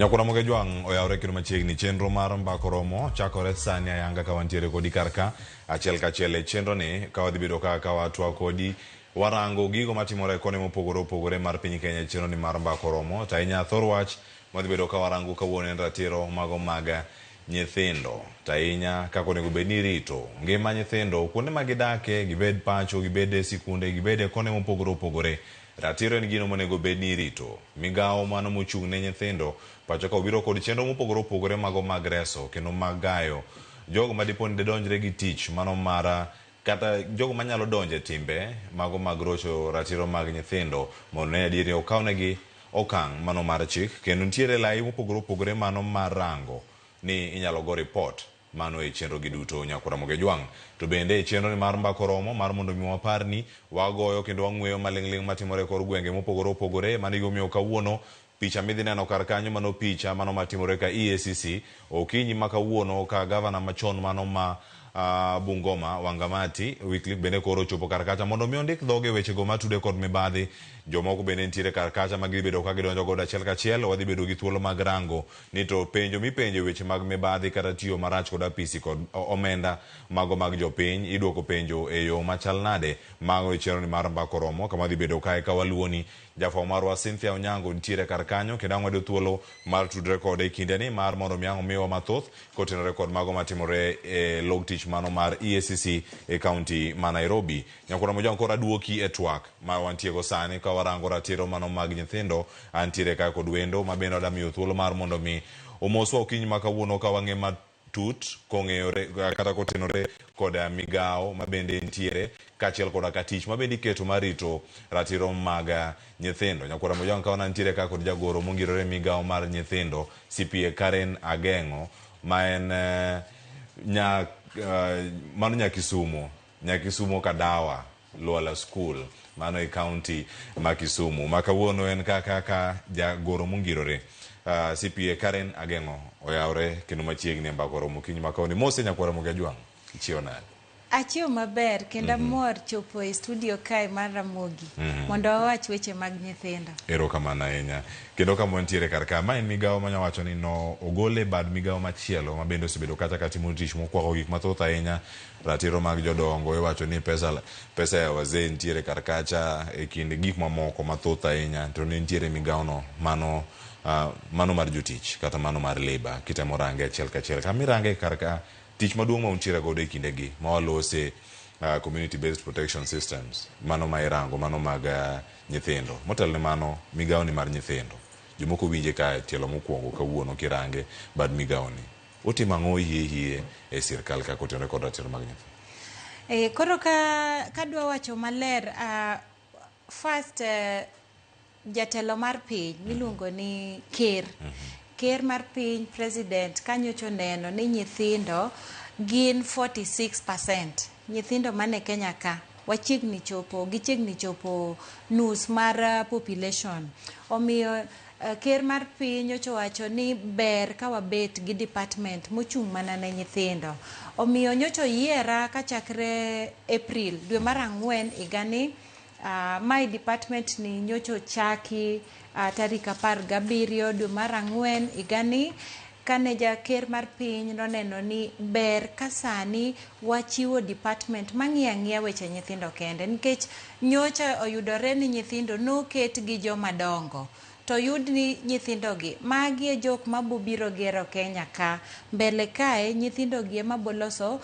Nyakwar Ramogi Ajwang' oyawre kendo machiegni chenro mar mbako romo chakore sani ayanga ka wantiere kodi kar ka achiel kachiel e chenro ni ka wadhi bedo ka ka watwa kodi warango gigo matimore kone mopogore opogore mar piny Kenya e chenro ni mar mbako romo to ahinya thor wach mwadhi bedo ka warango kawuono en ratiro mago mag nyithindo to ahinya kaka onego bed ni irito ngima nyithindo kuonde ma gidake gibed pacho gibed e sikunde gibed e kone mopogore opogore. Ratiro en gino monego bed ni irito. Migawo mano mochung' ne nyithindo pacho ka obiro kod chenro mopogore opogore mago mag reso kendo mag gayo jogo ma dipo ni didonjre gi tich mano mar kata jogo manyalo donjo e timbe mago mag rocho ratiro mag nyithindo mondo ne adier ni okawnegi okang' mano mar chik kendo nitiere lai mopogore opogore mano mar rango ni inyalo go ripot mano e chenro gi duto nyakwar Ramogi Ajwang'. To bende e chenro ni mar mbako romo mar mondo mi waparni wagoyo kendo wang'weyo maling'ling' matimore e kor gwenge mopogore opogore mano e gimomiyo kawuono picha midhi neno kar kanyo mano picha mano matimore ka EACC okinyi ma kawuono ka gavana machon mano ma Bungoma Wangamati Wycliffe bende koro ochopo kar kacha mondo mi ondik dhoge wechego matude kod mibadhi. Jomoko bende nitiere kar kacha ma gidhi bedo ka gidonjo godo achiel kachiel. Wadhi bedo gi thuolo mag rango ni to penjo mipenjo e weche mag mibadhi kata tiyo marach kod apisi kod omenda mago mag jopiny iduoko penjo e yo machal nade. Mago e chenro ni mar Mbako Romo kama wadhi bedo kae ka waluwoni. Jafwambo marwa Cynthia Onyango nitiere kar kanyo kendo ang' wayudo thuolo mar tudre kode e kindeni mar mondo mi ang' omiwa mathoth kotenore kod mago matimore e log tich mano mar EACC e kaunti ma Nairobi. Nyakwar Ramogi koro aduoki e twak ma wantiego sani ka warango ratiro mano mag nyithindo. Antiere ka kod wendo ma bende adwa miyo thuolo mar mondo mi omoswa okinyi ma kawuono ka wang'e matut kong'eyore kata kotenore kod migawo ma bende nitiere kaachiel koda ka tich ma bende iketo mar rito ratiro mag nyithindo. Nyakwar Ramogi ka nitiere ka kod jagoro mongirore migawo mar nyithindo CPA Karen Ageng'o ma en nya mano nya Kisumu, nya Kisumu Kadawa Lwala School mano e kaunti ma Kisumu ma kawuono en ka kaka jagoro mongirore CPA Karen Ageng'o oyawre kendo machiegni e mbako romo okinyi ma kawuono. Mose Nyakwar Ramogi Ajwang', ichiew nade? Achiew maber kendo amor chopo e studio kae mar Ramogi mondo wawach weche mag nyithindo. Erokamano ahinya. Kendo kama wantiere kar ka, ma en migawo manya wacho ni no ogole e bad migawo machielo ma bende osebedo kacha ka timo tich mokwako gik mathoth ahinya. Ratiro mag jodongo iwacho ni pesa, pesa ya wazee nitiere kar kacha e kind gik mamoko mathoth ahinya. To ne nitiere migawo no mano, mano mar jotich kata mano mar labour kitemo range achiel kachiel. Kama irange kar ka, tich maduong' ma untiere godo e kindegi ma walose community based protection systems mano ma irango mano mag nyithindo. Motelo ne mano, migawo ni mar nyithindo. Jomoko winje ka tielo mokwongo kawuono kirange bad migawo ni. Otimo ang'o hie hie e sirkal kaka otenore kod ratiro mag nyithindo? Koro ka kadwa wacho maler, first jatelo mar piny miluongo ni ker. Ker mar piny president kanyocha oneno ni nyithindo gin 46%. Nyithindo mane Kenya ka wachiegni chopo, gichiegni chopo nus mar population. Omiyo ker mar piny nyocha owacho ni ber ka wabet gi department mochung' mana ne nyithindo. Omiyo nyocha oyiera kachakre April dwe mar ang'wen higani. Mae department ni nyocha ochaki tarik 17 dwe mar ang'wen higani kane jaker mar piny noneno ni ber ka sani wachiwo department mang'iyo ang'iya weche nyithindo kende nikech nyocha oyudore ni nyithindo noket gi joma dongo to oyud ni nyithindo gi magi e jok mabobiro gero Kenya ka mbele kae nyithindo gi ema boloso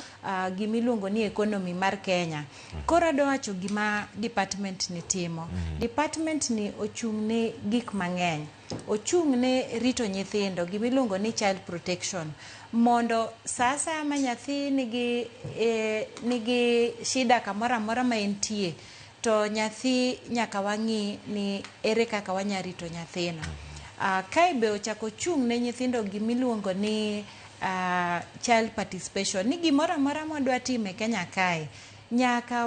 gimiluongo ni economy mar Kenya. Koro adwa wacho gima department ni timo. Department ni ochung' ne gik mang'eny. Ochung' ne rito nyithindo, gimiluongo ni child protection. Mondo sa asaya ma nyathi nigi shida kamoro amora ma entie, to nyathi nyaka wang'i ni ere kaka wanya rito nyathino. Kae be ochako ochung' ne nyithindo gimiluongo ni child participation. Ni gimoro amora mwadwa timo e Kenya kae, nyaka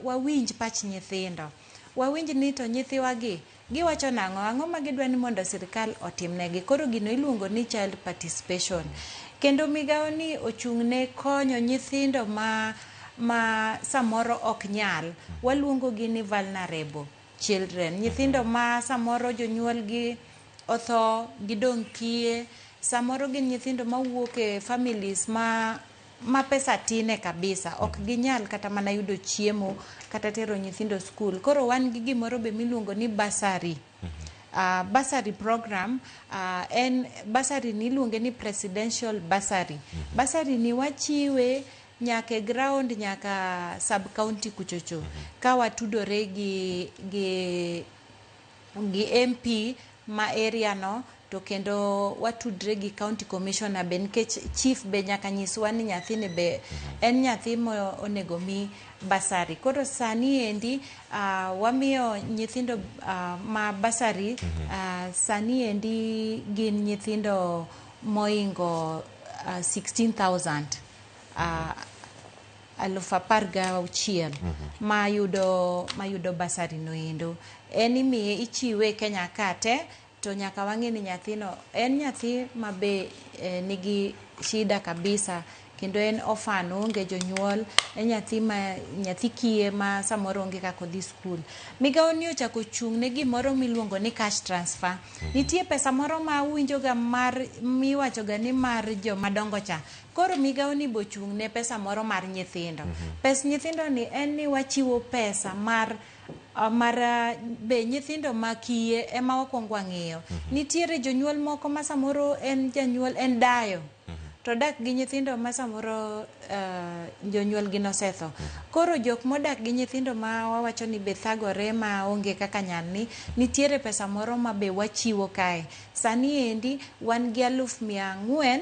wawinj pach nyithindo. Wawinj ni to nyithiwa gi giwacho nang'o, ang'o ma gidwa ni mondo sirikal otimnegi. Koro gino iluongo ni child participation. Kendo migawo ni ochung' ne konyo nyithindo ma samoro ok nyal. Waluongo gi ni vulnerable children. Nyithindo ma samoro jonyuol gi otho, gidong' kiye, samoro gin nyithindo mawuok e families ma pesa tine kabisa, ok ginyal kata mana yudo chiemo kata tero nyithindo skul. Koro wan gi gimoro be miluongo ni bursary. Bursary program, en bursary ni iluonge ni presidential bursary. Bursary ni wachiwe nyaka e ground, nyaka sub county kuchocho, ka watudore gi MP ma area no, to kendo watudre gi county commissioner be, nikech chief be nyaka nyiswa ni nyathini be en nyathi mo onego mi bursary. Koro sani endi wamiyo nyithindo ma bursary, sani endi gin nyithindo moingo 16,000, 16,000 mayudo bursary no endo. En imiye, ichiwe Kenya ka te, to nyaka wang'e ni nyathino en nyathi ma be nigi shida kabisa, kendo en orphan, oonge jonyuol, en nyathi ma nyathi kiye ma samoro onge kaka odhi skul. Migawo ni ochako chung' ne gimoro miluongo ni cash transfer. Nitie pesa moro ma uwinjo ga mar miwacho ga ni mar joma dongo cha. Koro migawo ni bochung' ne pesa moro mar nyithindo. Pes nyithindo ni en ni wachiwo pesa mar be nyithindo ma kiye ema wakwongo wang'iyo. Nitiere jonyuol moko ma samoro en janyuol, en dayo, to dak gi nyithindo ma samoro jonyuol gi nosetho. Koro jok modak gi nyithindo ma wawacho ni be thagore ma onge kaka nyalni, nitiere pesa moro ma be wachiwo kae. Sani endi wan gi 400,000,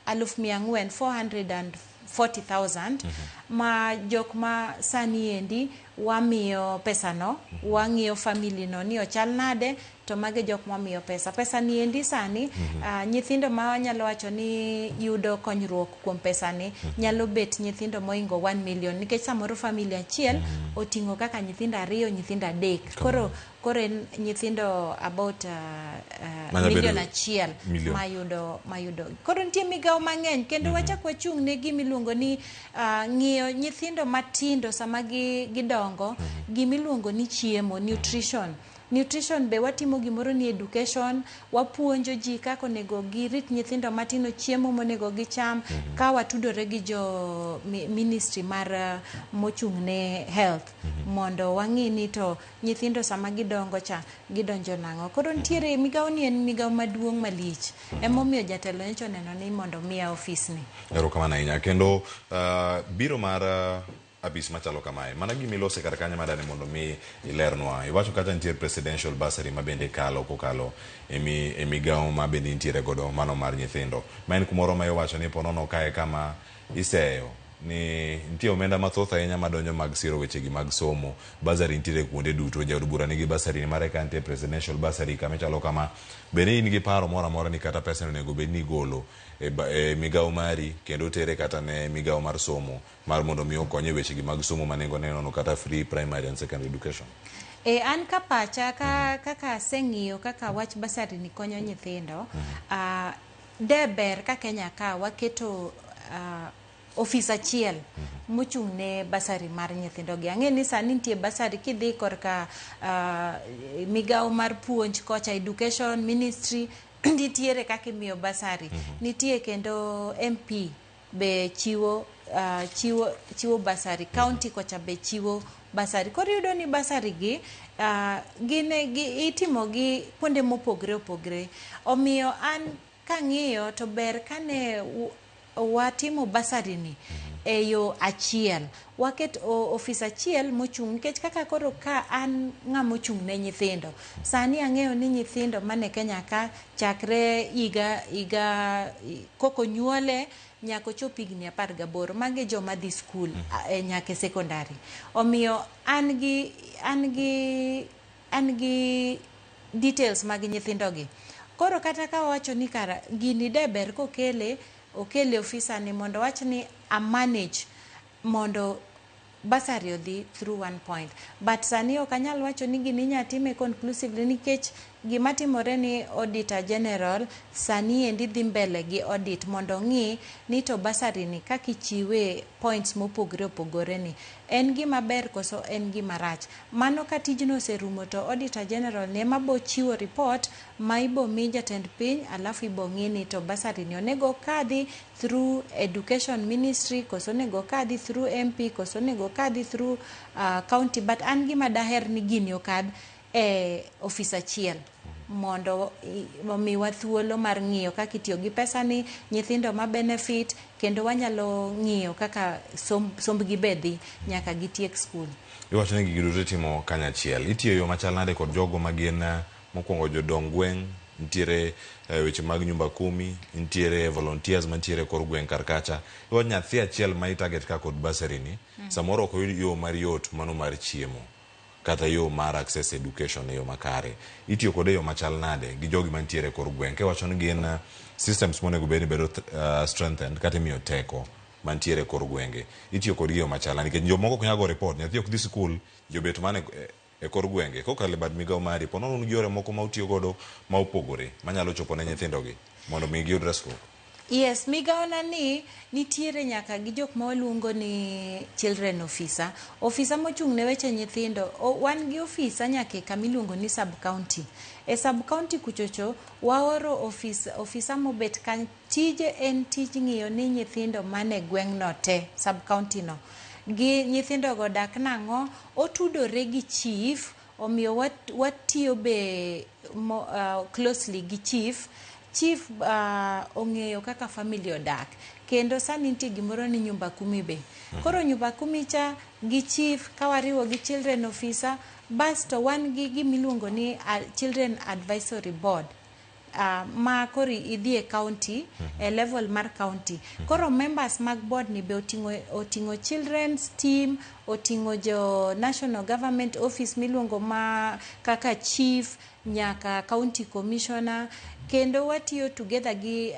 400,000, 440,000, ma jok ma sani endi wamiyo pesano. Wang'iyo family no ni ochal nade, to magi jok mwamiyo pesa. Pesa ni endi sani, nyithindo ma wanyalo wacho ni yudo konyruok kuom pesa ni nyalo bet nyithindo moingo 1 million, nikech samoro family achiel oting'o kaka nyithindo ariyo, nyithindo adek. Koro en nyithindo about Manyalo bedo million achiel million. mayudo. Koro nitie migawo mang'eny kendo wachak wachung' ne gimiluongo ni ng'iyo nyithindo matindo sama gidongo, gimiluongo ni chiemo, nutrition. Nutrition be watimo gimoro ni education, wapuonjo ji kaka onego girit nyithindo matindo, chiemo monego gicham, ka watudore gi jo ministry mar mochung' ne health, mondo wang'i ni to nyithindo sama gidongo cha gidonjo nang'o. Koro nitiere migawo ni, en migawo maduong' malich, emomiyo jatelo nyocha oneno ni mondo miya ofis ni. Erokamano ahinya. Kendo biro mar apis machalo kamae, mana gimilose kar kanyo madani mondo mi ilernwa. Iwacho kata nitie presidential bursary ma bende kalo kokalo e migawo ma bende intiere godo mano mar nyithindo, ma en kumoro ma iwacho ni ponono kae kama iseyo ni nitie omenda mathoth ahinya madonjo mag siro wechegi mag somo. Bursary nitiere kuonde duto, jaod bura nigi bursary mare ka, nitie presidential bursary kama chalo kama. Bende in gi paro moro amora ni kata pesa onego bed ni igolo e migawo mari kendo tere kata ne migawo mar somo mar mondo mi okony e wechegi mag somo ma nengo ne nono, kata free primary and secondary education? E, an ka pacha ka, kaka aseng'iyo kaka wach bursary ni konyo nyithindo, de ber ka Kenya ka waketo ofis achiel mochung' ne bursary mar nyithindo gi. Ang'e ni sani nitie bursary kidhi korka migawo mar puonj kocha, education ministry, nitiere kaka imiyo bursary. Nitie kendo MP be chiwo bursary, county kocha be chiwo bursary. Koro iyudo ni bursary gi gin gi itimo gi kuonde mopogre opogre. Omiyo an kang'iyo to ber kane watimo bursary ni e yo achiel, waket ofis achiel mochung', nikech kaka koro ka an ng'ama ochung' ne nyithindo sani, ang'eyo ni nyithindo mane Kenya ka chakre higa koko nyuole nyaka ochop higni 18, magi joma dhi skul nyaka e secondary. Omiyo an gi details mag nyithindo gi. Koro kata ka wawacho ni kara gini de ber kokele okele ofisa ni mondo wach ni a manage mondo bursary odhi through one point, but sani ok anyal wacho ni gini inya time conclusively, nikech Gima timore ni Auditor General sani endi dhi mbele gi audit mondo ong'i ni to bursary ni kaka ichiwe points mopogore opogore ni en gima ber koso en gima rach. Mano ka tijno oserumo to Auditor General ni ema bo chiwo report ma ibo mi jatend piny, alafu ibo ng'i ni to bursary ni onego kadhi through Education Ministry koso onego kadhi through MP koso onego kadhi through county. But an gima daher ni gini okadh e ofis achiel mondo omiwa thuolo mar ng'iyo kaka itiyo gi pesa ni, nyithindo ma benefit, kendo wanyalo ng'iyo kaka sombgi be dhi nyaka gitiek skul. Iwacho ni gigi duto itimo kanyachiel. Itiyo e yo machal nade kod jogo ma gin mokwongo jodong gweng', nitiere weche mag nyumba kumi, nitiere volunteers mantiere kor gweng' kar kacha. Iwacho nyathi achiel ma i-target ka kod bursary ni, samoro ok oyud yo mar yot mano mar chiemo kata yo mar access education e yo makare. Itiyo kode e yo machal nade gi jogi mantiere e kor gweng'? Kiwacho ni gin systems monego bed ni bedo strengthened kata imiyo teko mantiere e kor gwenge. Itiyo kodgi e yo machal nade? Nikech jomoko ok nyal go report, nyathi ok dhi sikul, jobet mana e kor gwenge. Kokalo e bad migawo mari, po nono un gi yore moko ma utiyo godo ma opogore manyalo chopo ne nyithindo gi mondo mi giyud resruok. Yes, migawona ni nitiere nyaka gi jok ma waluongo ni children officer. Ofisa mochung' ne weche nyithindo, wan gi ofisa nyaka e kama iluongo ni sub county. E sub county kuchocho, waoro ofisa mobet kanyo. Tije en tij ng'iyo ni nyithindo mane gweng'no te, sub county no, gi nyithindo go dak nang'o, otudore gi chief, omiyo watiyo be closely gi chief. Chief ong'eyo kaka family odak, kendo sani nitie gimoro ni nyumba kumi be. Koro nyumba kumi cha gi chief ka wariwo gi children officer, basto wan gi gimiluongo ni children advisory board, ma koro idhi e county, e level mar county. Koro members mag board ni be oting'o children's team, oting'o jo national government office miluongo ma kaka chief nyaka county commissioner, kendo watiyo together gi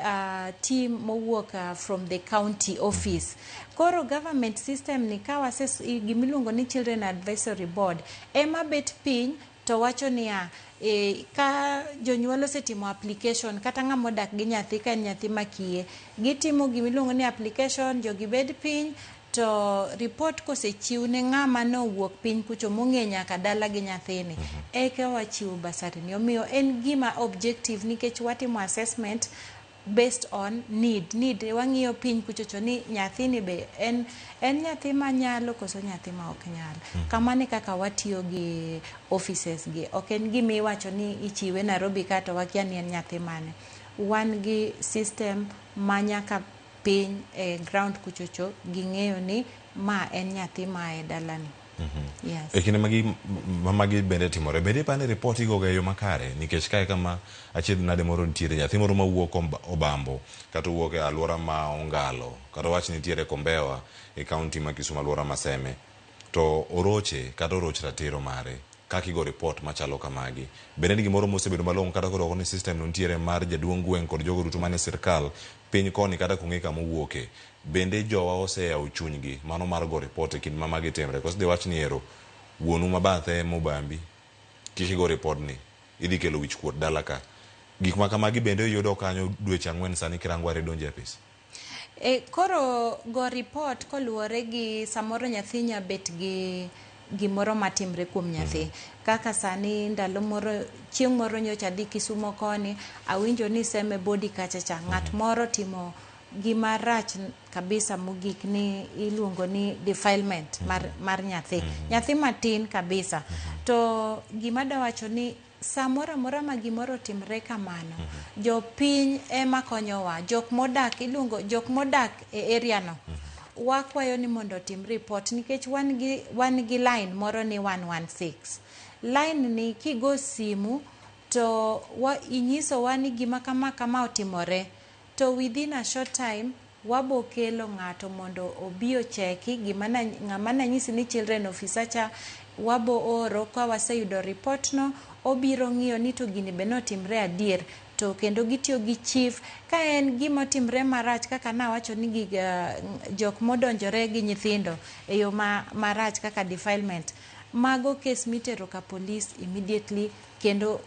team mowuok from the county office. Koro government system ni ka wase gimiluongo ni children advisory board ema bet piny to wacho niya, ka jonyuol osetimo application kata ng'ama odak gi nyathi ka en nyathi makiye, gitimo gimiluongo ni application, jogi bed piny to report kosechiw ne ng'ama nowuok piny kucho mong'e nyaka dala gi nyathini, eka wachiwo bursary ni. Omiyo en gima objective nikech watimo assessment based on need. Wang'iyo piny kuchocho ni nyathini be en nyathi manyalo koso nyathi ma ok nyal. Kamano e kaka watiyo gi offices gi. Ok en gima iwacho ni ichiwe Nairobi ka to wakia ni en nyathi mane. Wan gi system ma nyaka piny e ground kuchocho ging'eyo ni ma en nyathi ma e dalani. Yes. E kinde magi ma magi bende timore, bende ipani report igoga e yo makare? Nikech kae kama achiedh nade moro nitiere, nyathi moro mawuok Obambo kata owuok e alwora ma Ongalo, kata wach nitiere Kombewa e kaunti ma Kisumu, alwora ma Seme, to oroche kata oroch ratiro mare, kaka igo report machalo kamagi. Bende en gimoro mosebedo malong'o kata koro ni system no nitiere mar jaduong' gweng' kod jogo duto manie sirkal piny koni kata kong'e kama owuoke. Bende jowa oseyawo chunygi mano mar go report e kinde ma magi timre? Koso dhi wach ni ero wuonu ma bathe mobambi, kik igo report ni, idhi kelo wich kuot dala ka. Gik ma kamagi bende yudo kanyo dweche 4 sani kirango are donjo e apis. Koro go report koluwore gi samoro nyathi nya bet gi gimoro matimre kuom nyathi. Kaka sani ndalo moro, chieng' moro nyocha adhi Kisumo koni, awinjo ni Seme Body kacha cha, ng'at moro timo gima rach kabisa mogik ni iluongo ni defilement mar nyathi. Nyathi matin kabisa. To gima dawacho ni samoro amora ma gimoro otimre kamano, jopiny ema konyowa. Jok modak iluongo jok modak e area no. Wakwayo ni mondo otim report nikech wan gi line moro ni 116. Line ni kigo simu to inyisowa ni gima kama kama otimore, to within a short time wabo kelo ng'ato mondo obi ocheki gima na, ng'ama nanyisi ni children officer cha wabo oro. Ka waseyudo report no, obiro ng'iyo ni to gini be notimre adier, to kendo gitiyo gi chief ka en gima otimre marach kaka nawacho ni gig, jok modonjore gi nyithindo e yo marach kaka defilement. Mago kes mitero ka police immediately, kendo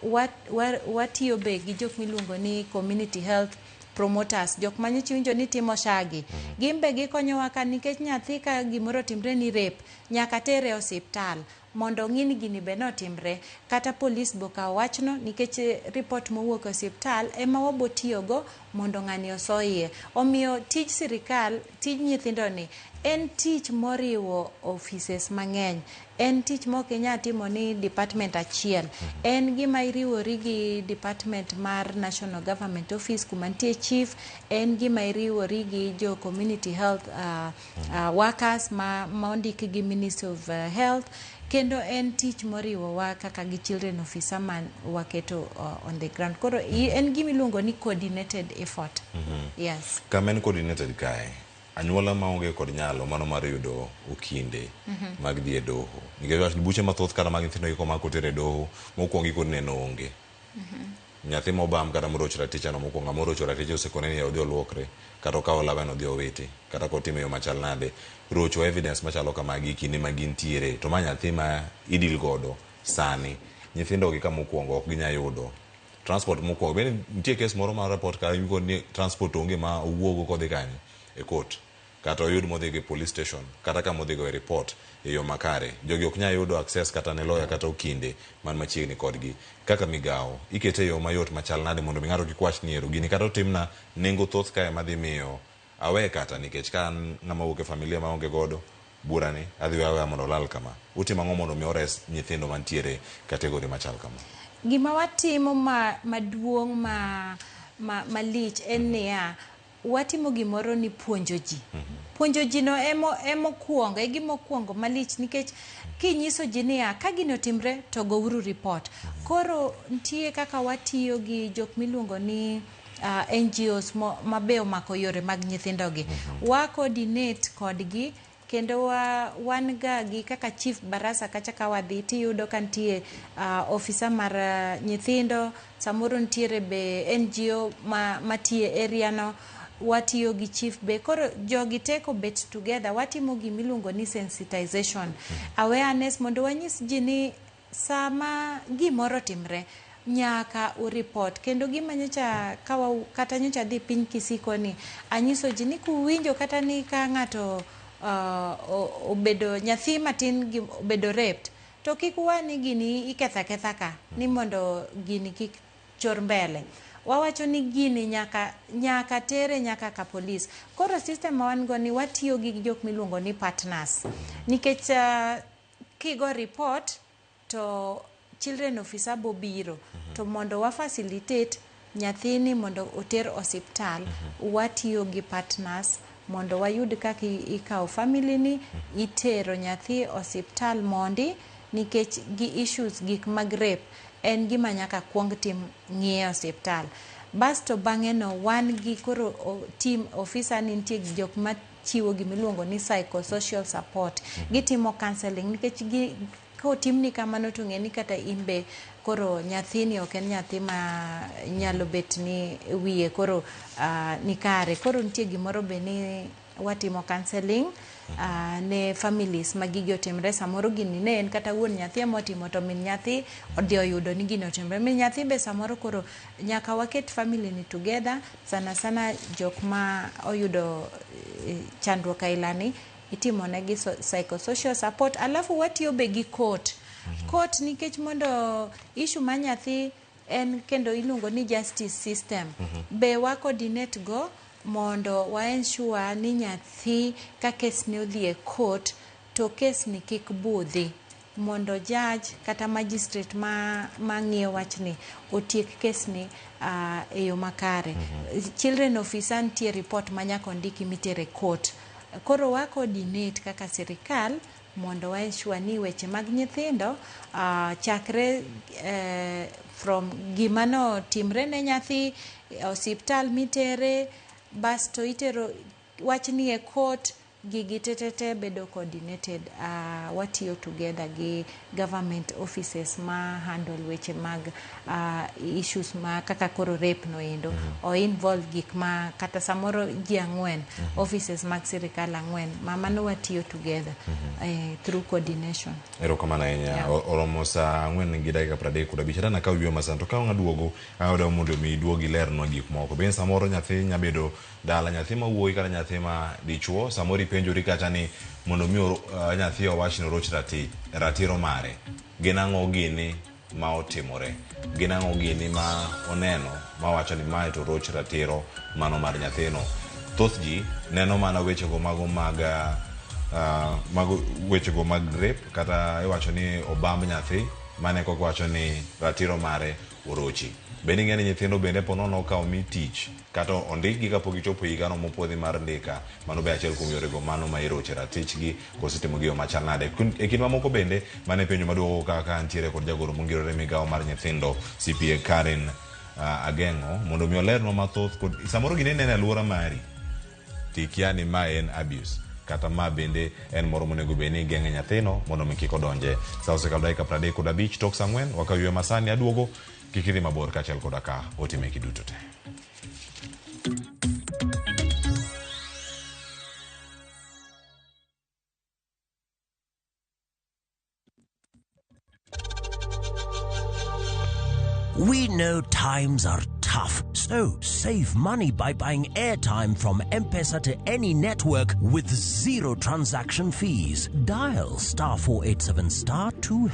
watiyo be gi jok miluongo ni community health promoters, jok manyocha iwinjo ni timo shagi. Gin be gikonyowa ka, nikech nyathi ka gimoro otimre ni rape, nyaka tere e osiptal mondo ong'i ni gini be notimre, kata polis be okawo wachno, nikech report mowuok e osiptal ema wabo tiyogo mondo ng'ani oso iye. Omiyo tij sirikal, tij nyithindo ni en tich moriwo offices mang'eny, en tich mok inyal timo ni department achiel. En gima iriwori gi department mar national government office kuma nitie chief, en gima iriwori gi jo community health workers ma ondiki gi Ministry of Health, kendo en tich moriwowa kaka gi children officer ma waketo on the ground. Koro en gima iluongo ni coordinated effort. Yes. Kama en coordinated kae, anyuola maonge kod nyalo mano mar yudo okinde mag dhi e doho, nikech wach buche mathoth kata mag nyithindo gi koter e doho, mokwongo giko neno onge nyathi mobam kata morocho ratiche no. Mokwongo ng'ama orocho ratiche osekone ni odhi oluokre, kata okawo laweno odhi owiti, kata kotimo e yo machal nade, rocho evidence machalo kamagi kinde ma gintiere. To ma nyathi ma idil godo sani, nyithindo gi ka mokwongo ok ginya yudo transport. Mokwongo bende nitie kes moro mar report ka ni transport onge ma owuogo kodhi kanye e court, kata oyud modhi go e police station, kata kama odhi go e report e yo makare. Jogi ok nyal yudo access kata ne lawyer kata okinde man machiegni kodgi. Kaka migawo, ikete e yo mayot machal nade mondo mi ng'ato kik wach ni ero gini kata otimna nengo thoth kae madhi miyo awe, kata nikech ka an ng'ama wuok e familia maonge godo burani, adhi weyo aweya mondo olal kama? Utimo ang'o mondo mi ores nyithindo mantiere category machal kama? Gima watimo ma maduong' ma malich en niya, watimo gimoro ni puonjo ji. Puonjo ji no emokwongo, e gima okwongo malich, nikech kinyiso ji niya, ka gini otimre to gouru report. Koro nitie kaka watiyo gi jok miluongo ni NGOs mabe omako yore mag nyithindogi. Wa coordinate kodgi, kendo wan ga gi kaka chief barasa kacha ka wadhi tiyudo ka nitie ofisa mar nyithindo, samoro nitiere be NGO matiyo e area no, watiyo gi chief be. Koro jogi te kobet together, watimo gimiluongo ni sensitization, awareness, mondo wanyis ji ni sama gimoro otimre nyaka uripot. Kendo gima nyocha kawa, kata nyocha dhi piny Kisii koni, anyiso ji ni kuwinjo kata ni ka ng'ato obedo nyathi matin gi obedo raped, to kik uwa ni gini iketho aketha ka ni mondo gini kik chor mbele. Wawacho ni gini nyaka tere nyaka ka polis. Koro system ma wan go ni watiyo gi jok miluongo ni partners, nikech kigo report to children officer bo biro to mondo wa facilitate nyathini mondo oter osiptal. Watiyo gi partners mondo wayud kaka ikawo family ni itero nyathi osiptal mondi, nikech gi issues gik mag rape en gima nyaka kuong tim ng'iye osiptal. Basto bang'e no wan gi koro team officer ni nitie jok machiwo gimiluongo ni psychosocial support. Gitimo counseling, nikech gi kotimni kamano to ng'e ni kata in be koro nyathini ok en nyathi ma nyalo bet ni wiye koro ni kare. Koro nitie gimoro be ni watimo counseling ne families ma gigi otimre. Samoro gini ne en kata wuon nyathi ema otimo, to min nyathi odhi oyudo ni gini otimre. Min nyathi be samoro, koro nyaka waket family ni together. Sana sana jok ma oyudo chandruok aila ni itimo negi psychosocial support. Alafu watiyo be gi court. Court, nikech mondo issue ma nyathi en kendo iluongo ni justice system be wa coordinate go mondo wa ensure ni nyathi ka kes ne odhi e court to kes ni kik budhi, mondo judge kata magistrate ma ng'iyo wachni otiek kes ni e yo makare. Children officer nitie report ma nyaka ondiki mitere court. Koro wa coordinate kaka sirikal mondo wa ensure ni weche mag nyithindo chakre from gima notimre ne nyathi, osiptal mitere, basto itero wachni e court. Gigi tetete bedo coordinated, watiyo together gi government offices ma handle weche mag issues ma kaka koro rape no endo. O involve gik ma kata samoro ji ang'wen, offices mag sirikal ang'wen ma mano watiyo together through coordination. Erokamano ahinya. Oromo saa 4:35. Adana kaw yueyo masan to ka ang' aduogo adwa mondo mi iduog ilernwa gik moko. Bende samoro nyathi nya bedo dala, nyathi ma wuoyi kata nyathi ma dichuo, samoro ipenjori kata ni mondo mi nyathi owach ni oroch ratiro mare. Gin ang'o gini ma otimore? Gin ang'o gini ma oneno ma wacho ni mae to oroch ratiro mano mar nyathino? Thoth ji neno mana wechego mago mag mago wechego mag rape kata iwacho ni obamb nyathi, mane kok wacho ni ratiro mare orochi. Bende ing'e ni nyithindo bende po nono okaw mi tich kata ondikgi kapok gichopo higano mopuodhi mar ndika, mano be achiel kuom yorego mano ma iroche ratichgi koso itimo gi yo machal nade. E kind mamoko bende mano e penjo maduogo kaka ntiere kod jagoro mongirore migawo mar nyithindo CPA Karen Ageng'o mondo mi olernwa mathoth kod samoro gini ineno e alwora mari tikia ni ma en abuse kata ma bende en moro monego bed ni igeng'e nyathino mondo mi kik odonje. Sa osekalo dakika 35 tok sa 4, wakaw yweyo masani aduogo kik idhi mabor kaachiel koda ka ote meki duto te. We know times are tough, so save money by buying airtime from M-Pesa to any network with zero transaction fees. Dial star 487 star 2#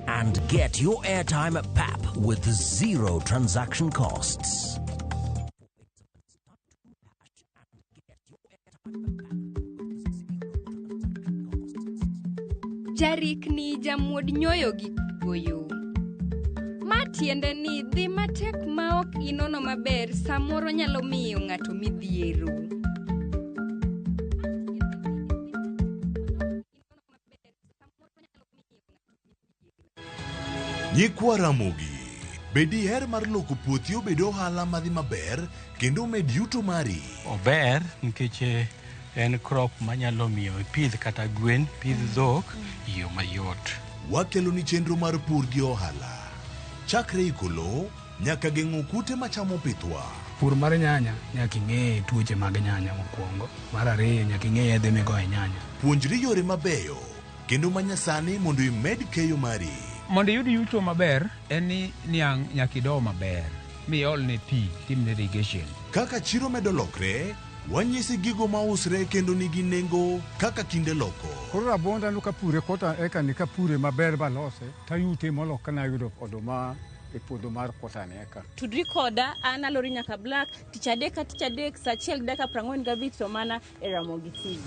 and get your airtime at PAP with zero transaction costs. Jarikni jamuod nyoyo gi goyo. Ma tiende ni dhi matek ma ok inono maber samoro nyalo miyo ng'ato midhiero. Nyikwa Ramogi, be diher mar loko puothi obed ohala madhi maber kendo omed yuto mari? Ober nikech en crop manyalo miyo ipidh kata gwen, pidh dhok e yo mayot. Wakeloni chenro mar pur gi ohala. Chakre iko lowo nyaka geng'o kute machamo pithwa. Pur mar nyanya nyaka ing'e tuoche mag nyanya mokwongo. Mar ariyo nyaka ing'e yedhe migoyo e nyanya. Puonjri yore mabeyo kendo manyasani mondo imed keyo mari. Mondo iyud yuto maber en ni niang' nyaka ido maber miolne pi timne irrigation. Kaka chiro medo lokre, wanyisi gigo mausre kendo nigi nengo kaka kinde loko. Koro rabuonda no kapure kota eka ni kapure maber balose tayute molo kana yudo oduma e puodho mar kota ni eka. Tudri koda an Alori Nyaka Black tich adek ka tich adek saa 1:45 to mana e Ramogi TV.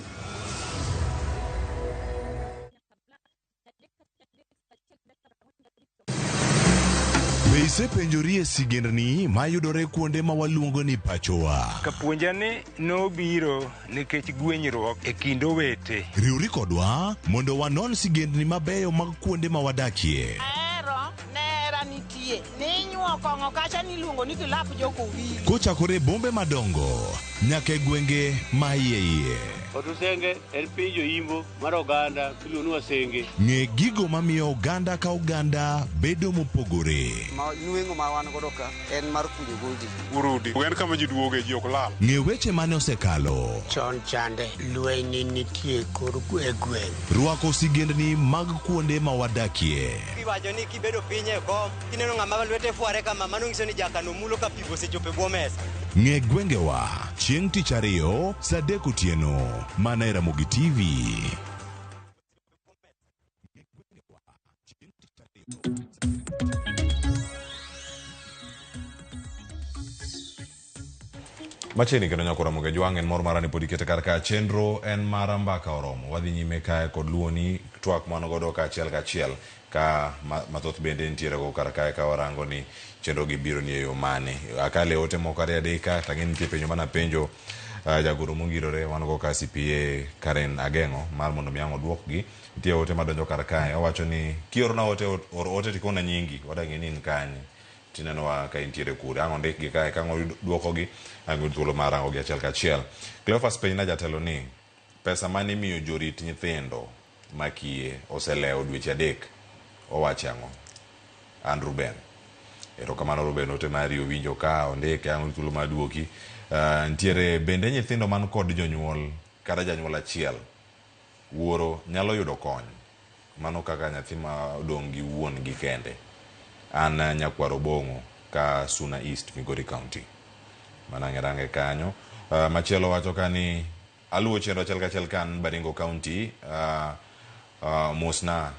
Be isepenjori e sigendni mayudore kuonde ma waluongo ni pachowa? Kapuonja ni nobiro nikech gwenyruok e kind owete. Riwri kodwa mondo wanon sigendni mabeyo mag kuonde ma wadakie. Ahero nera nitie ninyuo kong'o kacha niluongo ni kilap jokowili. Kochakore e bombe madongo nyaka e gwenge ma iye iye. Otusenge en piny joimbo mar oganda miluongo ni Wasenge. Ng'e gigo mamiyo oganda ka oganda bedo mopogore. Ma nweng'o ma wan godo ka en mar kunyo goldi. Urudi en kama ji duoge, ji ok lal. Ng'e weche mane osekalo. Chon chande lweny nitie kor e gweng'. Rwako sigendni mag kuonde ma wadakie. Iwacho ni kibedo piny e kom kineno ng'ama lwete fware kama mano nyiso ni jakano mulo ka pi osechopo e bwo mesa. Ng'e gwengewa chieng' tich ariyo saa 3 otieno mana e Ramogi TV. Machiegni kendo nyako Ramogi Jwang' en mor mara ni pod ikete kar ka chenro en mara mbaka oromo. Wadhi nyime kae kod luoni twak mwan godo kaachiel kachiel ka mathoth bende nitiere go kar kae ka warango ni chenro gi biro ni e yo mane. Akale ote moko ariyo adek ka tang'e nitie penjo mana penjo jagoro mongirore wan go ka CPA Karen Ageng'o mar mondo mi ang' oduokgi. Nitie ote madonjo kar kae owacho ni kiorona ote or ote tikona nyingi wadang'e ni in kanye. Tinenowa ka intiere kure ang' ondikgi kae ka ang' duokogi ang' yud thuolo mar rango gi achiel kachiel. Cleophas penjna jatelo ni Pesa mane imiyo jorit nyithindo makiye oselewo dweche 3. Owacho ang'o? An Ruben. Erokamano Ruben, ote mari owinjo ka ondike ang' thuolo mar duoki. Nitiere bende nyithindo man kod jonyuol kata janyuol achiel wuoro nyalo yudo kony mano kaka nyathi ma odong' gi wuon gi kende. An nyakwar Obong'o ka Suna East, Migori County. Mana range kanyo. Machielo wacho ka ni aluwo chenro achiel kachiel ka an Baringo County. Mosna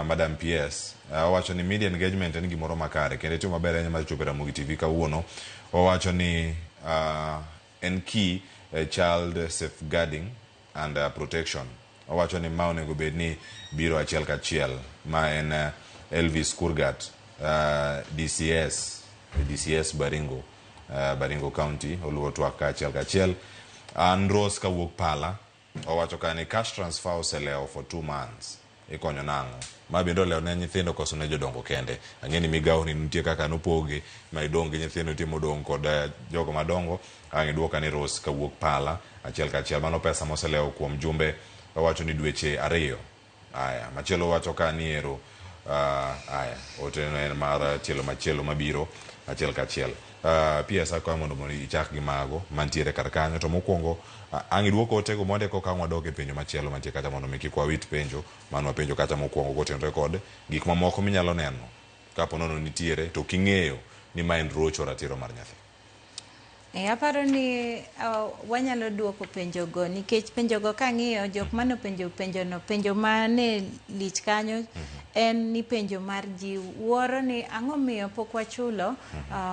Madam PS. Owacho ni media engagement en gimoro makare kendo itimo maber ahinya mar chopo e Ramogi TV kawuono. Owacho ni en key child safeguarding and protection. Owacho ni ma onego bed ni biro achiel kachiel ma en Elvis Kurgat, DCS Baringo, Baringo County. Oluwo twak ka achiel kachiel. An Rose kawuok Pala. Owacho ka ni cash transfer oselewo for 2 months. Ikonyo nang'o? Ma bende olewo ne nyithindo koso ne jodongo kende? Ang'e ni migawo ni nitie kaka nopoge ma idong' gi nyithindo, nitie modong' kod jogo madongo. Ang' iduoka ni Rose kawuok Pala achiel kachiel. Mano pesa moselewo kuom jumbe, owacho ni dweche 2. Aya, machielo wacho ka ni ero aya, ote en mar tielo machielo mabiro achiel kachiel. PS akwayo mondo ichak gi mago mantiere kar kanyo. To mokwongo ang' iduok otego mondo koka ang' wadok e penjo machielo mantie kacha mondo mi kik wawit penjo mane wapenjo kacha mokwongo kotenore kod gik mamoko minyalo neno kapo nono nitiere to king'eyo ni ma en rocho ratiro mar nyathi. Aparo ni wanyalo duoko penjogo nikech penjogo kang'iyo jok mane openjo penjono, penjo mane lich kanyo en ni penjo mar ji wuoro ni ang'o miyo pok wachulo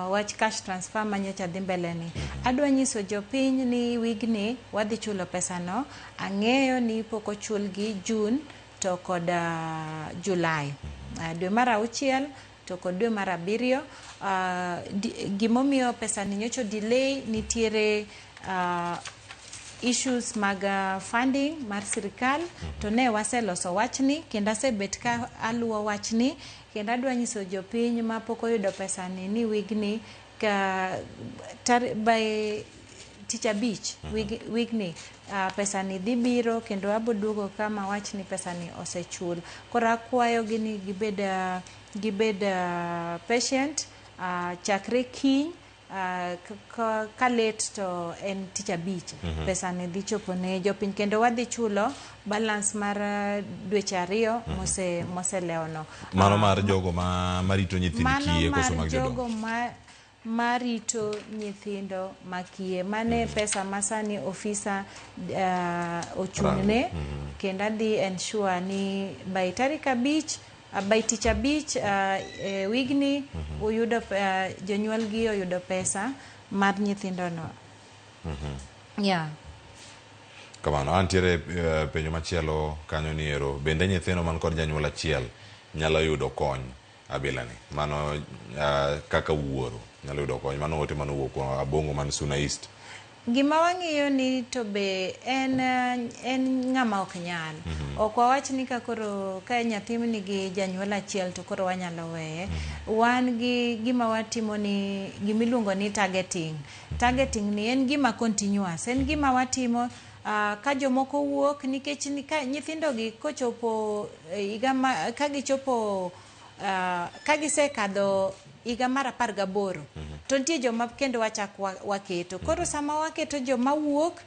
wach cash transfer manyocha dhi mbele ni. Adwa nyiso jopiny ni wigni wadhi chulo pesano. Ang'eyo ni pok ochulgi June to kod July. Dwe mar 6 to kod dwe mar 7. Gimomiyo pesa ni nyocha delay nitiere issues mag funding mar sirikal to ne waseloso wachni kendo asebet ka aluwo wachni kendo adwa nyiso jopiny ma pok oyudo pesa ni ni wigni ka by tich abich wigni pesa ni dhi biro kendo abo duogo kama wach ni pesa ni osechul. Koro akwayo gi ni gibed patient chakre kiny ka late to en tich abich. Pesa ni dhi chopo ne jopiny kendo wadhi chulo balance mar dweche 2 moselewono. Mano mar jogo marito nyithind kiye koso mag jodongo? Mano mar jogo marito nyithindo makiye. Mane pesa masani ofisa ochung'ne kendo adhi ensure ni by tarik 5 by tich abich wigni uyudo jonyuol gi oyudo pesa mar nyithindo no. Yeah. Kamano, antiere penjo machielo kanyo ni ero bende nyithindo man kod janyuol achiel nyalo yudo kony abilani? Mano kaka wuoro nyalo yudo kony. Mano ote mano wuok kuom Abong'o man Suna East. Gima wang'iyo ni to be en ng'ama ok nyal. Ok wawach ni ka koro ka nyathi nigi janyuol achiel to koro wanyalo weye. Wan gi gima watimo ni gimiluongo ni targeting. Targeting ni en gima continuous, en gima watimo ka jomoko wuok nikech nyithindo gi kochopo higa ma ka gichopo ka gisekadho higa mar 18 to nitie joma kendo wachak waketo. Koro sama waketo joma wuok,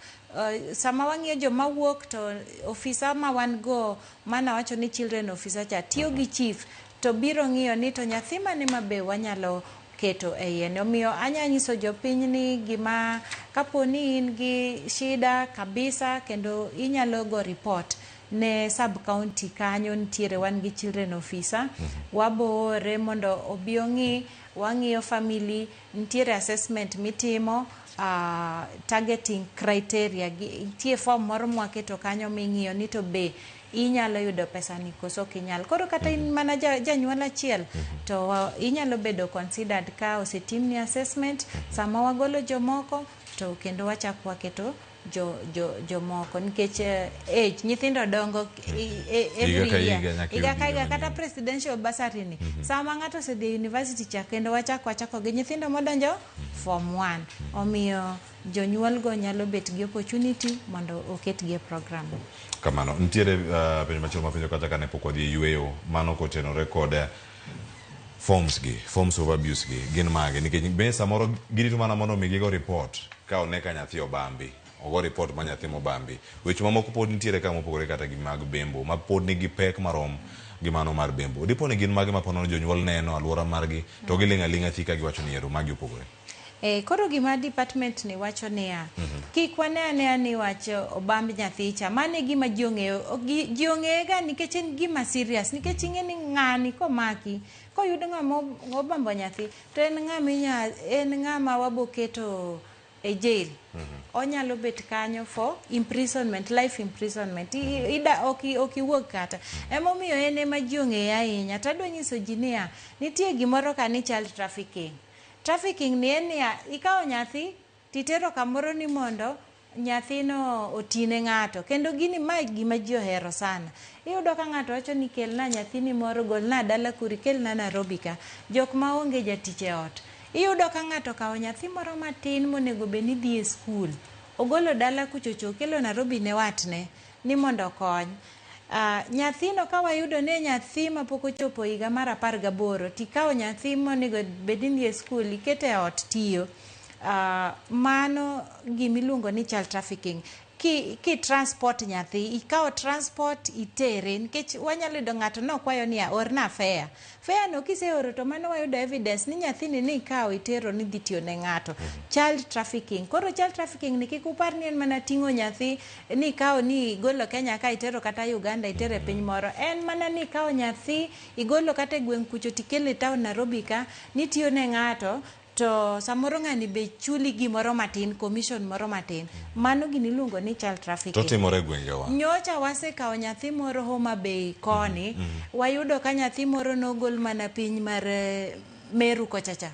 sama wang'iyo joma wuok to ofisa ma wan go mana wacho ni children officer cha tiyo gi chief to biro ng'iyo ni to nyathi mane mabe wanyalo keto e iye. Omiyo anya nyiso jopiny ni gima kapo ni in gi shida kabisa kendo inyalo go report ne sub county kanyo nitiere wan gi children officer. Wabo ore mondo obi ong'i, wang'iyo family, nitiere assessment mitimo, targeting criteria, nitie form moro mwaketo kanyo ming'iyo ni to be inyalo yudo pesa ni koso ok inyal. Koro kata in mana janyuol achiel to inyalo bedo considered ka osetimni assessment. Sama wagolo jomoko to kendo wachak waketo jo, jo, jomoko nikech age nyithindo dongo every Higa ka year. higa nyaka Higa iyud ka gigo higa kata manyien. presidential bursary ni sama ng'ato osedhi e university cha kendo wachako wachako gi nyithindo modonjo form 1 omiyo jonyuol go nyalo bet gi opportunity mondo oketgi e program. Kamano nitiere penjo machielo mapenjo kata kane pok wadhi e yueyo mano kotenore kod forms gi, forms of abuse gi gin mage, nikech be samoro girito mana mondo mi gigo report ka one ka nyathi obambi, ogo report ma nyathi mobambi. Weche mamoko pod nitiere ka mopogore kata gi mag bembo ma pod nigi pek marom gi mano mar bembo. Dipo ni gin mage ma ponono jonyuol neno aluora margi to giling' aling'a thi ka giwacho ni ero magi opogore. Koro gima department ni wacho niya, kik wane anea ni wach obamb nyathi cha, mano e gima ji ong'eyo. Ji ong'eye ga nikech en gima serious, nikech ing'e ni ng'ani komaki, koyud ng'ama obambo nyathi, to en ng'ama inya, en ng'ama waboketo e jail. Onyalo bet kanyo for imprisonment, life imprisonment. Ida ok iwuog kata. Emomiyo en ema ji ong'eye ahinya. To adwa nyiso ji niya, nitie gimoro ka ni child trafficking. Trafficking ni en niya, ikawo nyathi titero kamoro ni mondo nyathino otine ng'ato. Kendo gini ma gima ji ohero sana. Iyudo ka ng'ato wacho ni kelna nyathini moro, golna dala kuri, kelna Nairobi ka. Jok ma onge jatich e ot. Iyudo ka ng'ato okawo nyathi moro matin monego bed ni dhi e skul. Ogolo dala kuchocho, okelo Nairobi ne watne ni mondo okony. Nyathino ka wayudo ni nyathi mapok ochopo higa mar 18, tikawo nyathi monego bed ni dhi e skul, ikete e ot tiyo. Mano gimiluongo ni child trafficking. Ki transport nyathi, ikawo transport itere, nikech wanyalo yudo ng'ato nokwayo niya, orna fare. Fare no kiseoro to mano wayudo evidence ni nyathini ni ikawo itero ni dhi tiyo ne ng'ato. Child trafficking. Koro child trafficking ni kik upar ni en mana ting'o nyathi ni ikawo ni igolo Kenya ka itero kata Uganda itere piny moro. En mana ni ikawo nyathi igolo kata e gweng' kucho tikelo e town Nairobi ka nitiyo ne ng'ato, to samoro ng'ani be chuli gimoro matin, commission moro matin. Mano gini iluongo ni child trafficking. To timore e gwengewa. Nyocha wasekawo nyathi moro Homa Bay koni, wayudo ka nyathi moro nogol mana piny mar Meru kochacha.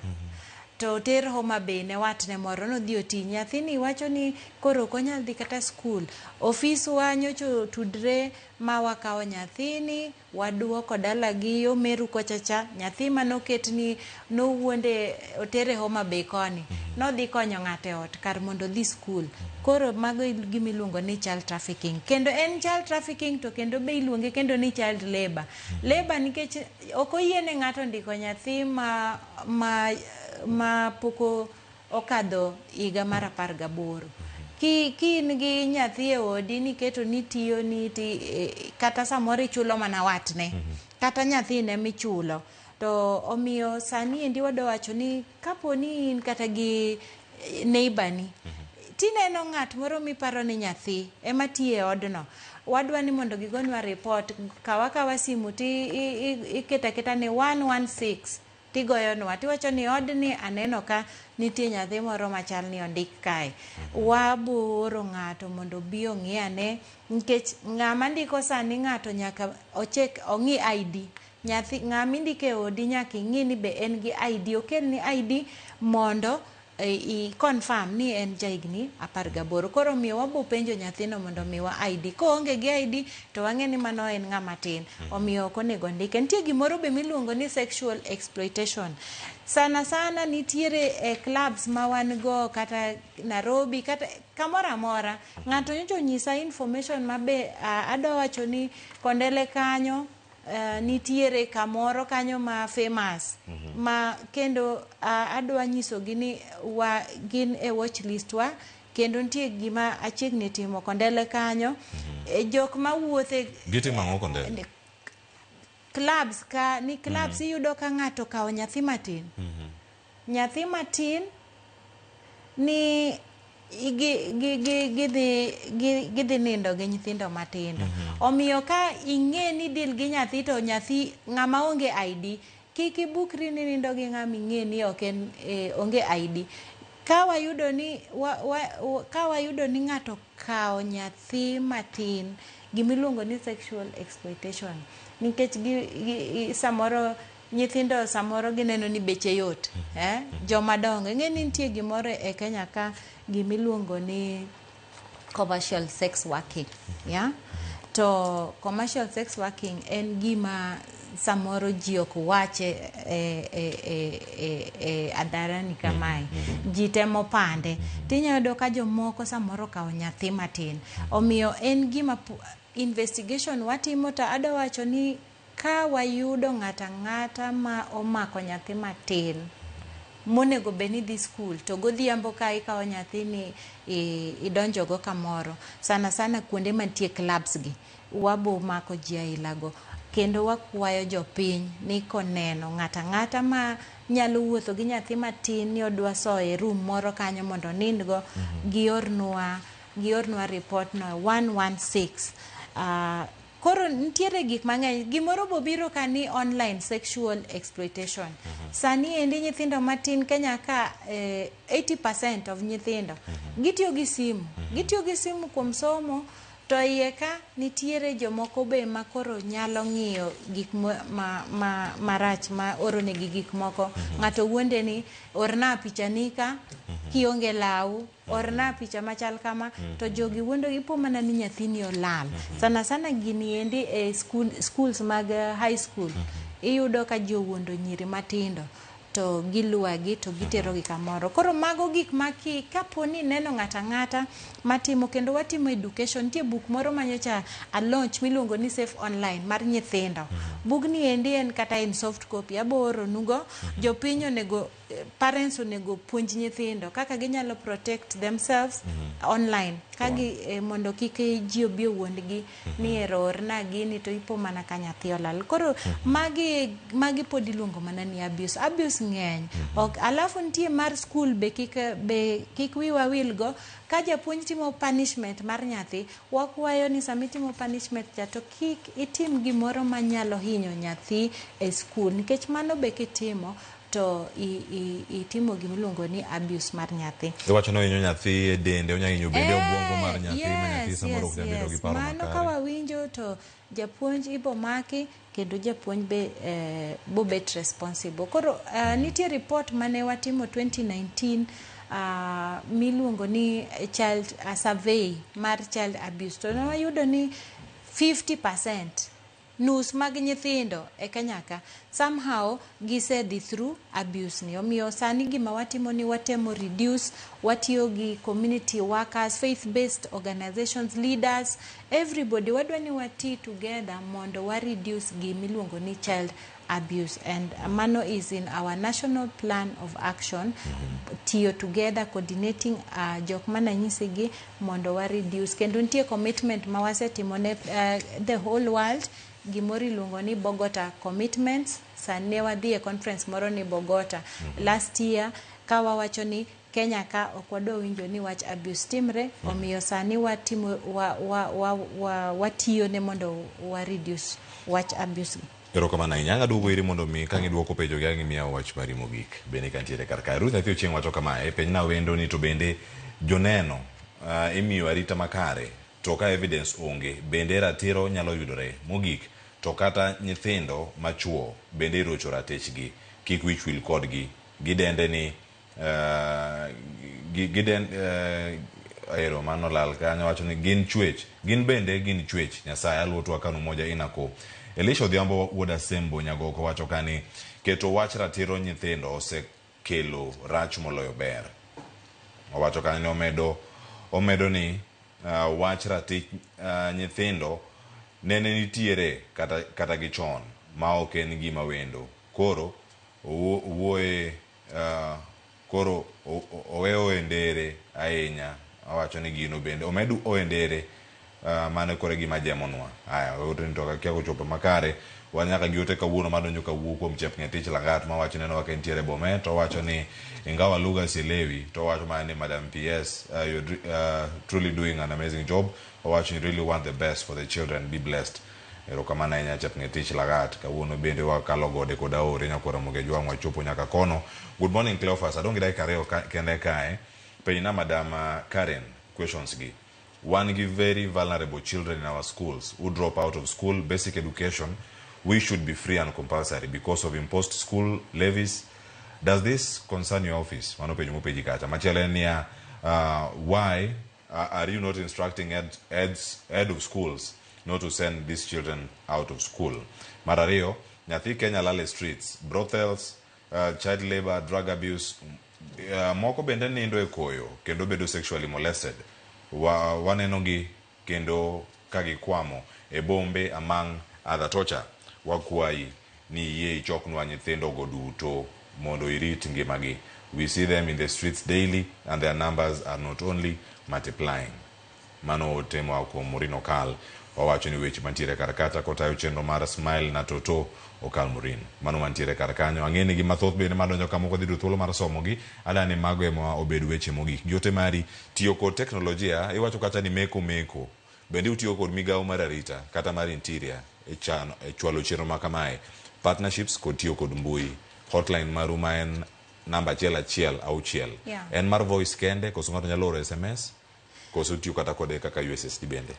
To oter Homa Bay ne watne moro, nodhi oti. Nyathini wacho ni koro ok onyal dhi kata skul. Ofiswa nyocha otudre ma wakawo nyathini, waduoko dalagi yo Meru kochacha. Nyathi manoket ni nowuonde otere Homa Bay koni, nodhi konyo ng'ato e ot kar mondo odhi skul. Koro mago e gima iluongo ni child trafficking. Kendo en child trafficking to kendo be iluonge kendo ni child labor. Labor nikech ok oyiene ng'ato ndiko nyathi ma pok okadho higa mar 18. Ki in gi nyathi e odi niketo ni tiyo ni ti, kata samoro ichulo mana watne, kata nyathine michulo. To omiyo sani endi wadwa wacho ni kapo ni in kata gi neighbor ni, tineno ng'at moro miparo ni nyathi ema tiyo e odno, wadwa ni mondo gigonwa report. Kawa kawa simu ti iketo aketa ni 116 tigoyonwa tiwacho ni odni aneno ka nitie nyathi moro machal ni ondik kae. Wabo oro ng'ato mondo obi ong'i ane, nikech ng'ama ndiko sani ng'ato nyaka ochek ong'i ID. Nyathi ng'ama indiko e odi nyaka ing'i ni be en gi ID, okelni ID mondo i confirm ni en jahigni 18. Koro omiyo wabo penjo nyathino mondo omiwa ID. Koonge gi ID to wang'e ni mano en ng'ama tin, omiyo ok onego ndike. Nitie gimoro be miluongo ni sexual exploitation. Sana sana nitiere e clubs ma wan go kata Nairobi kata kamoro amora. Ng'ato nyocha onyisa information mabe adwa wacho ni Kondele kanyo nitiere kamoro kanyo ma famous ma kendo adwa nyisogi ni wa gin e watch list wa, kendo nitie gima achiegni timo Kondele kanyo. Jok mawuothe Gitimo ang'o Kondele? Clubs ka ni clubs iyudo ka ng'ato okawo nyathi matin, nyathi matin ni gidhi nindo gi nyithindo matindo. Omiyo ka ing'e ni deal gi nyathi to nyathi ng'ama onge ID, kik ibukri ni nindo gi ng'ama ing'e ni ok en onge ID. Ka wayudo ni ka wayudo ni ng'ato okawo nyathi matin, gimiluongo ni sexual exploitation, nikech gi samoro nyithindo samoro gineno ni beche yot, joma dongo ing'e ni nitie gimoro e Kenya ka gimiluongo ni commercial sex working, yeah? To commercial sex working en gima samoro ji ok wache e adharani kamae. Ji temo pande. Tinyalo yudo ka jomoko samoro okawo nyathi matin. Omiyo en gima investigation watimo to adwa wacho ni ka wayudo ng'ato ang'ata ma omako nyathi matin monego bed ni dhi skul to godhiambo ka ikawo nyathini idonjogo kamoro, sana sana kuonde mantie clubs gi, wabo mako ji ailago. Kendo wakwayo jopiny ni koneno ng'ato ang'ata ma nyalo wuotho gi nyathi matin ni odwa soye e room moro kanyo mondo onindgo, giornwa report no 116. Koro nitiere gik mang'eny. Gimoro bobiro ka ni online sexual exploitation. Sani endi nyithindo matin Kenya ka, 80% of nyithindo gitiyo gi simu. Gitiyo gi simu kuom somo, to iye ka nitiere jomoko be ma koro nyalo ng'iyo gik ma marach ma oro negi gik moko. Ng'ato wuonde ni orna picha ni ka kionge law, orna picha machal kama, to jogi wuondo ipo mana ni nyathini olal. Sana sana gini endi e schools mag high school, iyudo ka ji owuondo nyiri matindo to giluwagi to giterogi kamoro. Koro mago gik ma kapo ni ineno ng'ato ang'ata matimo, kendo watimo education. Nitie buk moro manyocha a launch miluongo ni Safe Online mar nyithindo. Bugni endi en kata in soft copy, abo oronugo. Jopiny onego, parents onego puonj nyithindo kaka ginyalo protect themselves online kagi mondo kik ji obi owuondgi ni ero orna gini to ipo mana ka nyathi olal. Koro magi pod iluongo mana ni abuse. Abuse ng'eny. Ok, alafu nitie mar school be kik wiwa wilgo ka japuonj timo punishment mar nyathi, wakwayo ni sama itimo punishment cha to kik itim gimoro manyalo hinyo nyathi e school, nikech mano be kitimo to itimo gimiluongo ni abuse mar nyathi. Iwacho ni ohinyo nyathi e dende, onya hinyo bende obwongo mar nyathi ma nyathi samoro ok nyal bedo gi paro Mano makare. Ka wawinjo to japuonj ibo maki kendo japuonj be bobet responsible. Koro nitie report mane watimo 2019 miluongo ni child survey mar child abuse, to ne wayudo ni 50%, nus mag nyithindo e Kenya ka somehow gisedhi through abuse ni. Omiyo sani gima watimo ni watemo reduce, watiyo gi community workers, faith based organizations, leaders, everybody. Wadwa ni wati together mondo wa reduce gimiluongo ni child abuse, and mano is in our national plan of action, tiyo together, coordinating jok mananyisigi mondo wa reduce. Kendo nitie commitment ma wasetimo ne the whole world, gimoro iluongo ni Bogota commitments. Sani ne wadhi e conference moro ni Bogota last year ka wawacho ni Kenya ka ok wadwa winjo ni wach abuse timre. Omiyo sani watimo wa, watiyo ne mondo wa reduce wach abuse. Erokamano ahinya. Ang' aduogo iri mondo mi ka giduoko penjo gi ang' imiya wach mari mogik. Bende kantiere kar kae. Ruth Nyathi Ochieng' wacho kamae, penjna wendo ni to bende joneno imiyo arita makare to ka evidence onge bende ratiro nyalo yudore. Mogik to kata nyithindo machuo bende irocho ratichgi, kik wich wil kodgi. Gidende ni giden ero mano lal kanyo wacho ni gin chwech, gin bende gin chwech Nyasaye. Aluo twak kanu moja inako. Elisha Odhiambo wuod Asembo Nyagoko wacho kani keto wach ratiro nyithindo osekelo rach moloyo ber. Owacho kanyo ni omedo ni wach ratich nyithindo nene nitiere kata gi chon ma ok en gima wendo. Koro owuoye koro owe oendere ahinya. Owacho ni gino bende omed oendere mano koro e gima jemonwa. Aya, ote ni to kakia kochopo makare. Wan nyaka gi ote kawuono madonjo kawuok kuom Chepng'etich Langat mawacho neno kaka entiere Bomet. Owacho ni ingawa lugha sielewi, to owacho mana ni Madam PS, you're truly doing an amazing job. Owacho you really want the best for the children, be blessed. Erokamano ahinya Chepng'etich Lagat. Kawuono bende wakalo gode kod aore nyakora Mogejwang' wachopo nyaka kono. Good morning Cleophas, adong' gi dakika 2 kende kae. Penjna Madam Karen questions gi. Wan gi very vulnerable children in our schools who drop out of school. Basic education we should be free and compulsory because of imposed school levies. Does this concern your office? Mano penjo mopenji kacha. Machielo en niya, why Are you not instructing head of schools not to send these children out of school? Mar ariyo, nyathi Kenya lal e streets, brothels, child labor, drug abuse, moko bende nindo e koyo kendo bedo sexually molested. Waneno gi kendo ka gikwamo e bombe, among other torture. Wakwayi ni yie ichoknwa nyithindo go duto mondo irit ngimagi. We see them in the streets daily and their numbers are not only multiplying. Mano ote moa kuom Maureen Okal. Wawacho ni weche mantiere kar kata kotayo chenro mar Smile na Toto Okal Maureen. Mano mantiere kar kanyo. Ang'e ni gi mathoth bende madonjo ka moko dhi yudo thuolo mar somogi. Adani mago ema obed weche mogik. Jote mari tiyo kod teknolojia iwacho kata ni meko meko. Bende utiyo kod migawo mar arita kata mar interior e chano e chwalo chenro ma kamae. Partnerships kod tiyo kod mbui. Hotline maru ma en namba 116. En mar voice kende koso ng'ato nyalo oro SMS koso tiyo kata kode kaka USSD bende?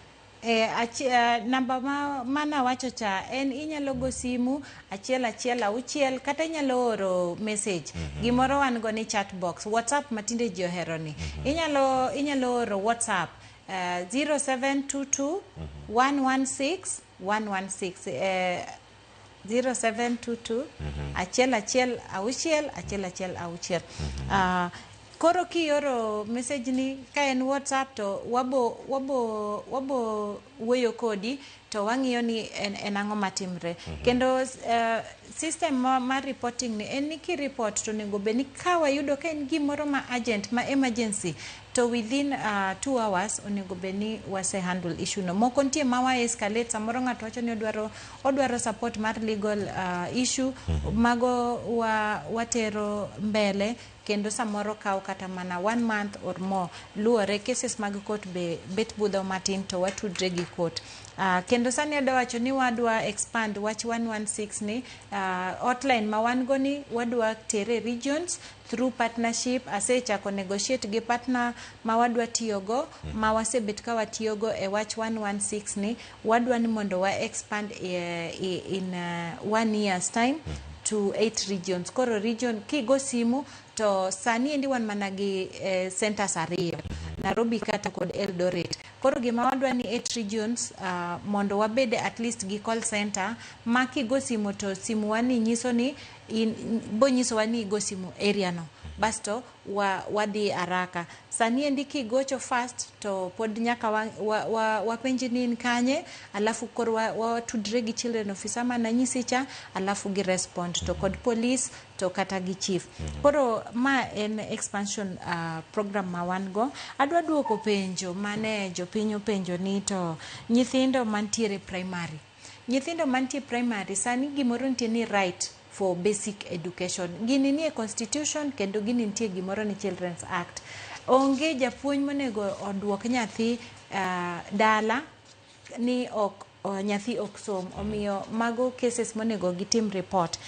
Namba ma manawacho cha en inyalo go simu 116 kata inyalo oro message. Gimoro wan go ni chat box, WhatsApp matinde ji ohero ni. Inyalo oro WhatsApp 0722 116 116, 0722 116 116. Koro kioro message ni ka en WhatsApp to wabo wuoyo kodi to wang'iyo ni en ang'o matimre. Kendo system mar reporting ni en ni kireport to onego bed ni ka wayudo ka en gimoro ma urgent, ma emergency, to within 2 hours onego bed ni wase handle issue no. Moko nitie ma wa escalate. Samoro ng'ato wacho ni odwaro support mar legal issue. Mago watero mbele kendo samoro kawo kata mana one month or more, luwore cases mag court be bet budho matin to watudre gi court. Kendo sani adwa wacho ni wadwa expand wach 116 ni, hotline ma wan go ni wadwa tere regions through partnership. Asechako negotiate gi partner ma wadwa tiyogo, ma wasebet ka watiyogo e wach 116 ni. Wadwa ni mondo wa expand in one year's time to eight regions. Koro region kigo simu to sani endi wan mana gi centers ariyo, Nairobi kata kod Eldoret. Koro gima wadwa ni eight regions, mondo wabed at least gi call center ma kigo simu to simu wani nyiso ni in, bonyisowa ni igo simu area no, basto wadhi haraka. Sani endi kigocho fast to pod nyaka wapenji ni in kanye, alafu koro watudre gi children officer mananyisi cha, alafu gi respond to kod police to kata gi chief. Koro ma en expansion program ma wan go. Adwa duoko penjo mane jopiny openjo ni to nyithindo mantiere primary, nyithindo mantie primary sani gimoro nitie ni right for basic education. Gini nie constitution kendo gini nitie gimoro ni Children's Act. Onge japuonj monego oduok nyathi dala ni ok nyathi ok som. Omiyo mago cases monego gitim report.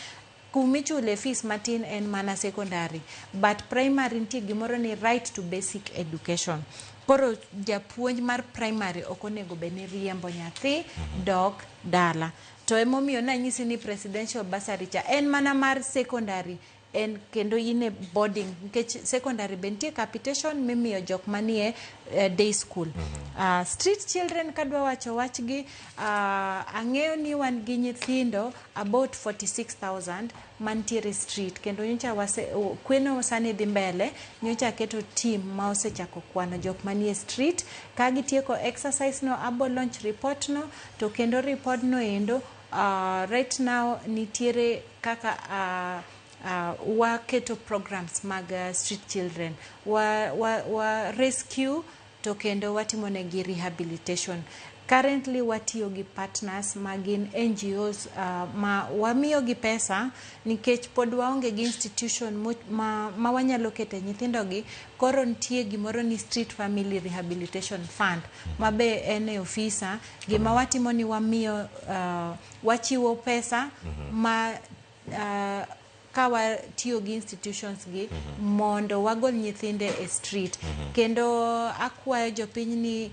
Kumichule fees matin en mana secondary, but primary nitie gimoro ni right to basic education. Koro japuonj mar primary ok onego bed ni riembo nyathi dok dala. To emomiyo nanyisi ni presidential bursary cha en mana mar secondary en kendo in e boarding, nikech secondary be nitie capitation mimiyo jok manie day school. Street children, kadwa wacho wachgi, ang'eyo ni wan gi nyithindo about 46,000 mantiere street kendo nyocha wase kweno sani dhi mbele. Nyocha aketo team ma osechako kwano jok manie street. Ka gitieko exercise no, abo launch report no to kendo report no endo right now nitiere kaka waketo programs mag street children, wa rescue to kendo watimo negi rehabilitation. Currently watiyo gi partners ma gin NGOs, ma wamiyogi pesa nikech pod waonge gi institution ma wanyalo kete nyithindogi. Koro nitie gimoro ni Street Family Rehabilitation Fund ma be en e ofisa. Gima watimo ni wamiyo, wachiwo pesa ma ka watiyo gi institutions gi mondo wagol nyithinde e street. Kendo akwayo jopiny ni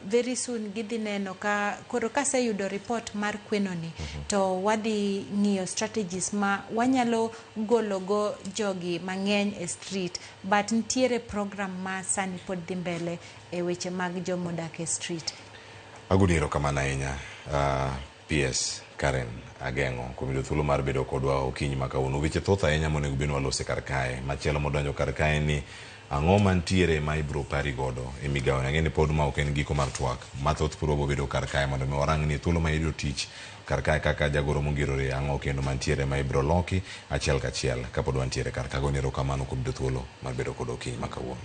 very soon gidhi neno ka koro kaseyudo report mar kweno ni, to wadhi ng'iyo strategies ma wanyalo gologo jogi mang'eny e street. But nitiere program ma sani pod dhi mbele e weche mag jomodak e street. Agoni erokamano ahinya, PS Karen Ageng'o, kuom yudo thuolo mar bedo kodwa okinyi ma kawuono. Weche thoth ahinya monego bed ni walose kar kae. Machielo modonjo kar kae ni ang'o mantiere ma ibiro pari godo e migawo ni. Ang'e ni pod ma ok en giko mar twak. Mathoth pod wabo bedo kar kae mondo mi warang ni thuolo ma iyudo tich kar kae kaka jagoro mongirore, ang'o kendo mantiere ma ibiro loki achiel kachiel kapod wantiere kar ka. Agoni erokamano kuom yudo thuolo mar bedo kodwa okinyi ma kawuono.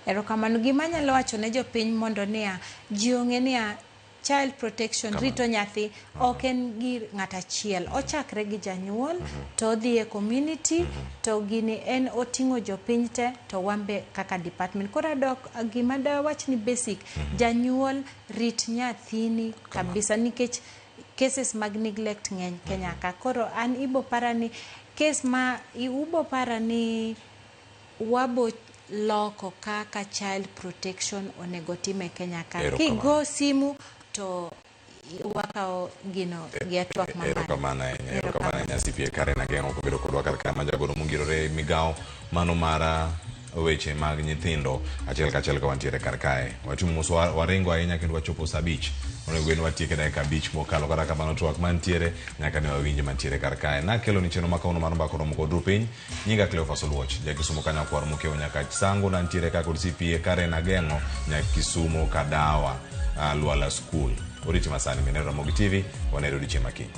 Erokamano. Gima anyalo wacho ne jopiny mondo niya, ji ong'e niya, child protection, rito nyathi ok en gir ng'at achiel. Ochakre gi janyuol, to odhi e community, to gini en oting'o jopiny te, to wan be kaka department. Koro adok gima dawach ni basic, janyuol rit nyathini kabisa, nikech cases mag neglect ng'eny Kenya ka. Koro an ibo para ni case ma ubo para ni wabo loko kaka child protection onego tim e Kenya ka. Erokamano. Kigo simu to wakawo gino gi atwak mamalo. Erokamano ahinya, erokamano ahinya, CPA Karen Ageng'o, kobedo kodwa kar ka, ma jagoro mongirore e migawo mano mar weche mag nyithindo. Achiel kachiel ka wantiere kar kae, watimo mos, waringo ahinya kendo wachopo sa 5. Onego bed ni watieke dakika 5 mokalo. Kata kamano, twak mantiere nyaka ne wawinj mantiere kar kae. Nakelo ni chenro ma kawuono mar Mbaka Oromo kod Rupiny. Nyinga Cleophas Oluoch, ja Kisumo kanyakwar mokiewo nyaka Sango. Nantiere ka kod CPA Karen Ageng'o, nya Kisumo Kadawa, Lwala School. Oriti masani mineno Ramogi TV. Waneno odiochieng' makiny.